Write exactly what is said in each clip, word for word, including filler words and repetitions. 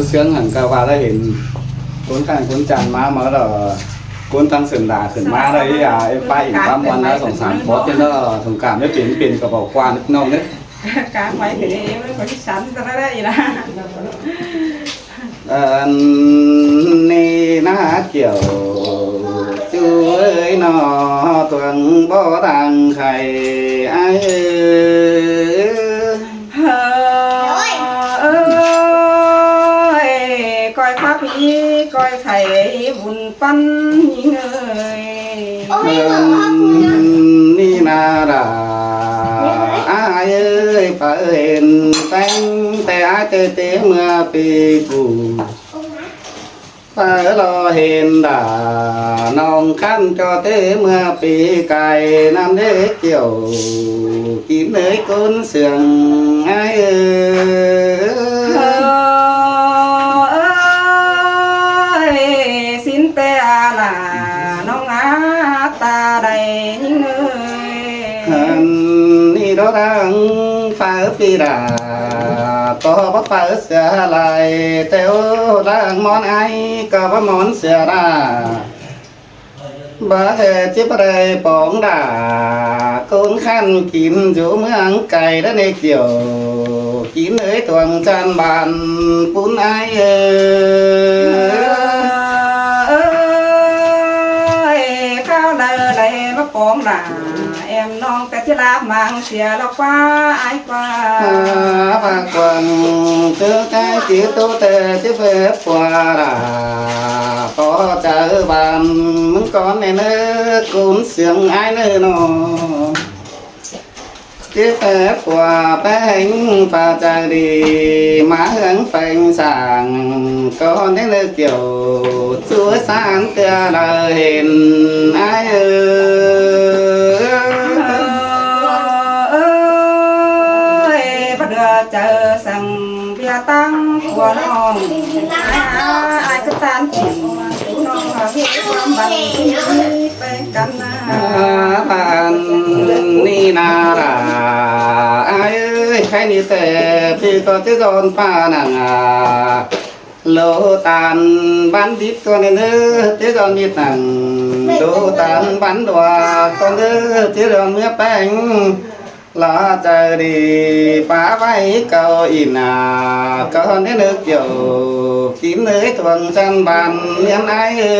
เซิงหันกะว่าได้เห็นคนข้างคนจันมา มาแล้วคนทางเซินดาขึ้นมาได้ อย่าไอ้ป้าอินป้ามวันนะ สองสามคนเนี่ยเนาะ สงกรานต์ไม่เปลี่ยน เปลี่ยนกระเป๋ากวางน้องเนี่ย กลางไว้เดี๋ยวนี้มันคนที่ฉันจะได้อีกนะ อันนี้นะเกี่ยว จุ้ยหนอ ตวงบ่ดังไข่ ไอ้เอ้ย เฮ้ย เอ้ย ก้อยคักอี ก้อยไข่ บุญปันยิงเอ้ย โอ้ย เอิ้นนี่นารา อายเอ้ย ไปเห็นแป้งแต่อายแต่เตเมื่อปีกู ไปรอเห็นด่า น้องคันจอเตเมื่อปีไก่ น้ำเด็กเกี่ยว กินเอ้ยก้นเสือง อายเอ้ย เอ้ย สินแต่อาลา น้องอาตาได้ยิงเอ้ย หันนี่ดอดังไฟปีดา ก็บ่ไฟเสือลาย แต่โอ้ดังมอนไอ ก็บ่มอนเสือดา บ่แห่จิบได้ปองดา คนคันกินอยู่เมืองไกล และในเกี่ยว กินเอ้ยตวงจันบาน ปุ้นไอเอ้ย เอ้ย ข้าวเดอได้มาปองดา แอมน้องกะจิลาบมังเสียแล้วกว่าไอ้กว่า ปากกว้างเจอไก่จิ๋วโตแต่จิ๋วเฟบกว่าดา ปอเจอบานมึงก่อนแน่เนอ กุนเสียงไอ้เนอเนาะ เจ๊แปะปัวแป้งปาใจดี มาเฮืองแฝงสาง ก่อนได้เลิกเกี่ยว สวยสารเตือเราเห็นไอ้เอ๋ย เอ้ย บ่เดือเจอสั่งเบียร์ตั้งปัวน้อง ไอ้สตานจิ๋วน้องเฮามีความบันดีไป กันนะ อ่า บ้านนี่นารา ไอ้เอ้ย ใครนี่แต่พี่ก็จะโดนป้านังอ่ะ โลตานบ้านดิบก็เนี่ยเนอะ จะโดนมีดนัง โลตานบ้านดัวก็เนอะ จะโดนเมื่อแป้ง ลาใจดี ป้าไว้เก่าอีหนา ก็เนี่ยเนอะเกี่ยว กินเอ้ยตวงจันบานเนียนไอ้เอ๋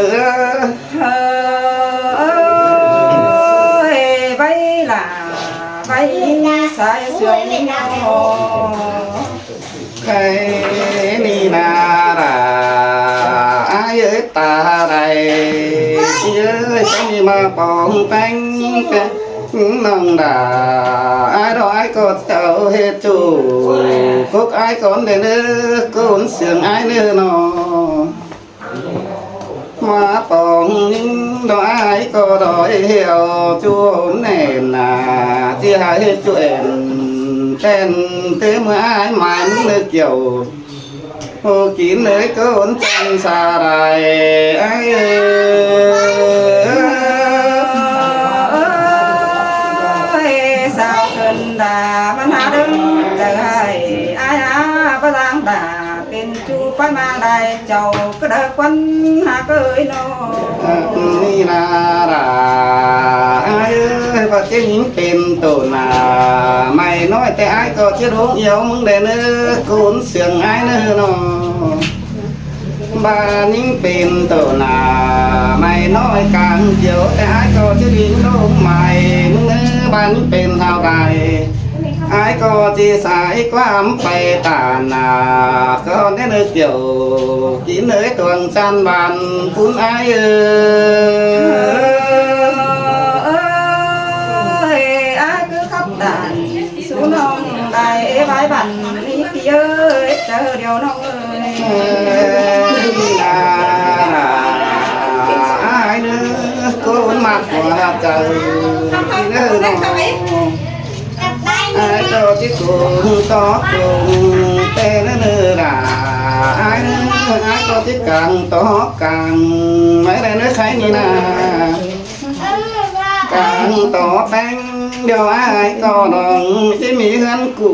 ย เฮ้ย ใบหล่า ใบสายสวยเนาะ ใครนี่นารา อ้ายเอ้ยตาไร เอ้ย ใครนี่มาปองแป้งแป้ง น้องดา อ้ายดอกอ้ายก็เจ้าเฮ็ดจู พวกอ้ายก่อนเด้อเนอะ โกนเสียงอ้ายเนอะเนาะ มาปองดอกอ้ายก็ดอยเหี่ยวจูแน่นหนา ที่หาเฮ็ดจูแอนแป้นเตเมื่ออ้ายหมายมึงเนอะเกี่ยว โอ้กินเอ้ยโกนจันสาหร่าย เอ้ย เอ้ย สาวเซินดา มันหาเรื่องจะให้ อ้ายหาพลังดา เป็นจูไปมาได้ เจ้าก็เดิกวันหาเกยนอ นี่นารา อ้ายเอ้ย ว่าเจ้าหญิงเป็นโตหนา ไม่น้อยแต่อ้ายก็เจ้าดวงเอียวมึงได้เนอะ โกนเสียงอ้ายเนอะเนาะ บ้านยิงเป็นโตหนา ไม่น้อยกลางเดียว แต่อ้ายก็จะลิงลงใหม่ มึงเอ้ย บ้านยิงเป็นเท่าใด อ้ายก็จะสายความไปตาหนา ก็ได้เนอะเกี่ยว กินเอ้ยตวงจันบานปุ้นอ้ายเอ้ย เอ้ย อ้ายคือขับตาน สูน้องได้ไว้บันนี้พี่เอ้ย เจอเดียวน้องเอ้ย อ้ายเนอะ โกนมากกว่าใจ เนอะน้อง อ้ายโตที่โกนต่อโกน แต่เนอะเนอะล่ะ อ้ายเนอะ อ้ายโตที่กลางต่อกลาง ไม่ได้เนอะใครนี่นา กลางต่อแป้ง เดี๋ยวอ้ายก็น้องที่มีเฮือนกู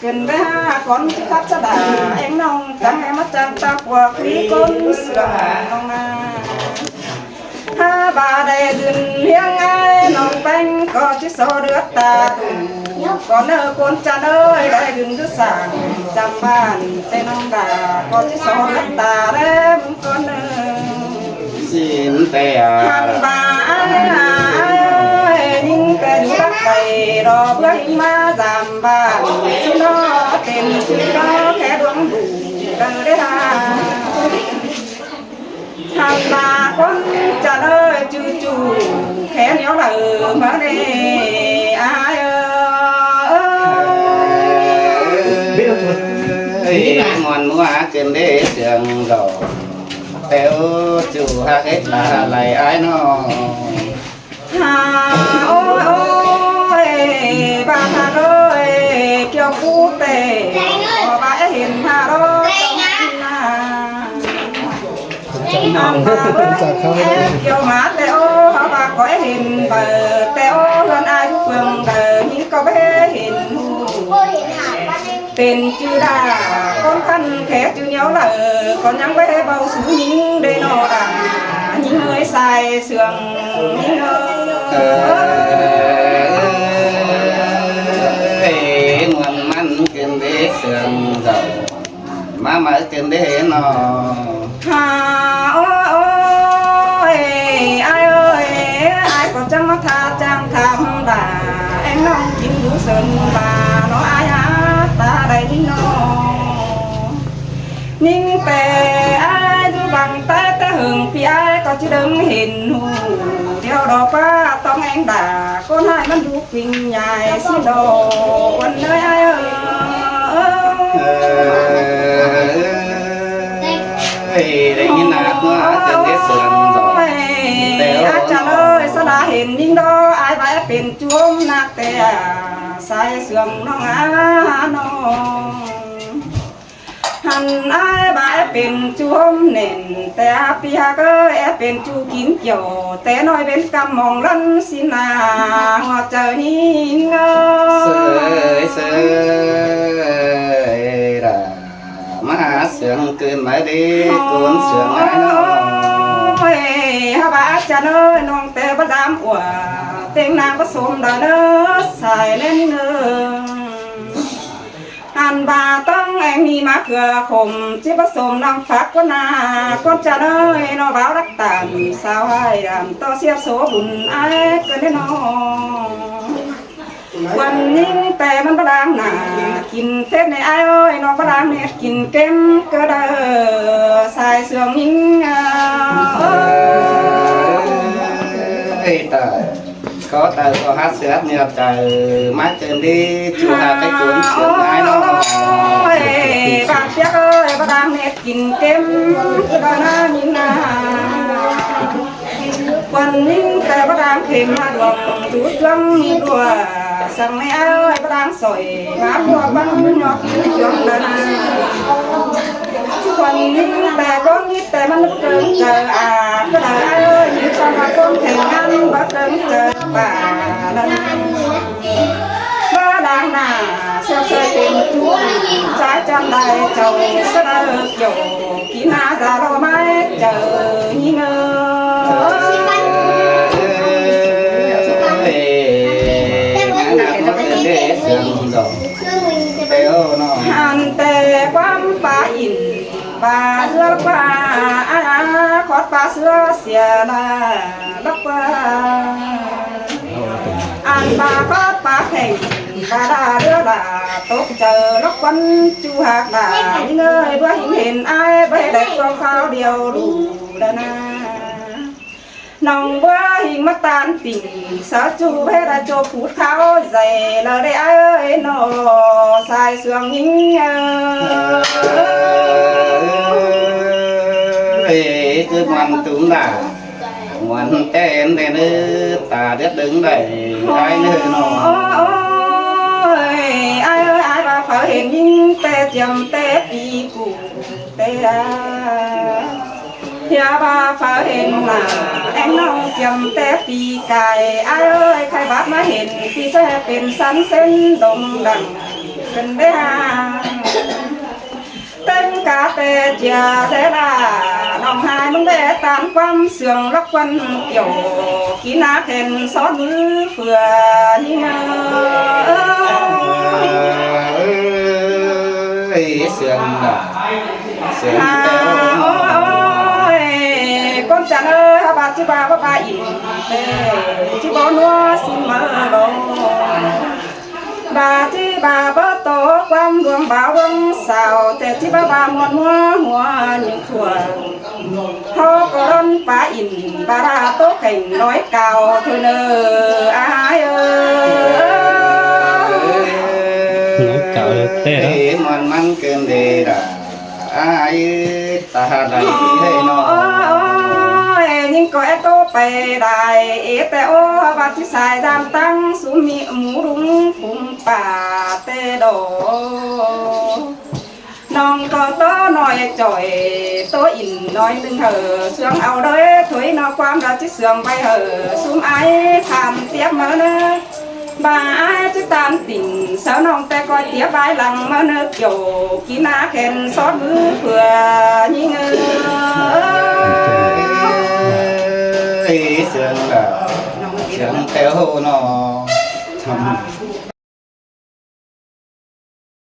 kưn be ha kon chi khat sa da eng nong chang e ma chang ta pua kli kon sua nong na. Ha ba dai dun hiang ai nong peng ko chi so dua ta tu. Kon ơ kon chan ơi, dai dun du sang cham ban te nong da ko chi so dua ta rem kon ơ. Sin te a. Han ba ai ai ai ning te du dak kai ro bua ing ma jam ban. Su no ten su no ke duang du dang de ha. Hamba kon chan ơi chu chu khen yau lơ ma ne ai ơi. Ê, mon mua kên đê sương đỏ. Teo chu ha kê ta lai ai no. Ha ơi ơi, ba ha ơi, kiao ku te, ba e hin ha ro. Kiao ma te o, ba ko e hin. Bơ te ô hưn ai du phường đơ, hing ko bê hên hu. Tên chư đa, kon khăn khe chư nhiêu lơ, kon nhang bê bâu su hing đê no đa, hing hơi sai sương hing ơ. Ê, muôn măn kên đê sương dâu. Má mơ kên đê no. Ha, ôi, ôi, ai ơi, ai có chăng mà tha chăng tham đà, em nong kín ngủ sơn mà nó ai á, ta đây đi nó. Ning te ai du bang tai ta hưng pi ai có chữ đấng hình hù, theo đó pa tong em đà, con hai măn du Kinh nhai si đô, uôn nơi ai ơi. Ê, đêng hin nat no, a chân đê sương dâu. Ôi, a chân ơi, sa la hên ning đô, ai ba pên chuôm nat te a, sai sương nong a nong. Hăn ai ba e pên chu hôm nền, te a pi ha kơ e pên chu kín kiu, te noi bên căm mong lăn xin à, hoa trời nín ngơ. Sơi, sơi, ra, ma sương kưn lai đi, kun sương lai no. Ôi, ha ba chân ơi, nong te ba dam ua, têng nang ba sôm đa nơ, sai nen nơ. Ăn ba tong eng ni ma kưa khôm, chi ba sôm nong phak kuôn na, kuôn cha nơ, ê no bao đak tan, sao hai đam, to sia số bun ai, kơ nê no. Kuôn ning te măn ba lang na, kin phết nê ai ơi, no ba lang nê, kin kem, kơ đơ, sai sương ning, a, ơ. Ê, ta. Có tờ có hát sửa hát nhiều tờ mái trên đi, chu ha cái cuốn sửa mái nó. Ôi, bạn Piếc ơi, bác đang nét kín kem, cái đó là những là quan ninh tờ bác đang thêm mà đuổi, chú trắng đùa, sang mẹ ơi, bác đang sỏi, má đùa băng nhọt, chú trắng đó là. Kon nít te kon nít te man nít keng te a, keng te a, nít te man kon keng an ba keng te ba lan. Ba lang na, sa sa keng tu, sa chan dai chau, sa dai chau, ki na za lo mai chau, ni ngơ. Han te kwam pa in. Ba sưa lăp a, a, a, khot ba sưa sia la lăp a. An ba khot ba pheng, ba la lưa la, tôk chơ lăp kăn chu hak la, i ngơi bua hing hên ai, ba he đek chua khao điêu lu la na. Nong bua hing ma tan ting, sa chu he da cho phut khao zay, la de ai ơi no, sai suang hing a. Ê, cứ ngoan túng đà, ngoan tên tên ư, ta điết đứng đẩy, ai nư no. Ôi, ai ơi, ai ba phở hên hing, tê tiêm tê pi cu, tê a. Hia ba phao hên na, em nong kiam te pi kai, ai ơi, khai bat ma hên, pi te pen san sen dong dang, ken de ha. Ten ka te chia se la, nong hai mong de tan kwam suang lok kwan kio, ki na khen sot mư phua ni ha. Ơi, suang la. Sương te ôi, ôi, kon chan ơi, ha ba chi ba ba ba im te, chi ba nua sim ma lo. Ba chi ba ba to kwam luang ba luang sao, te chi ba ba muan mua mua nyu thua. Ho ko lon pa im, ba ra to keng noi kao thoi nơ, ai ơi. Noi kao te ra. Ê, muan mang ken de ra. Ai, ta ha dai ti he no. Ôi, ôi, ôi, nhưng có e tô pe dai, e te ô, ba ti sai dan tăng, su mi mu rung phung pa te do. น้องก็โตน้อยจ่อย โตอินน้อยนึ่งเหอะ เสืองเอาโดยถอยนอกความเราจิเสืองไปเหอะ ซุมไอ้ผ่านเตียบเมินเนอะ บ่าอ้ายจิตานติ่ง สาวน้องแต่ก้อยเตียบายหลังเมินเนอะ เกี่ยวกินหน้าแขนซอดมือเผื่อยิงเออ เอ้ย เสืองแบบ เสืองแถวเนาะ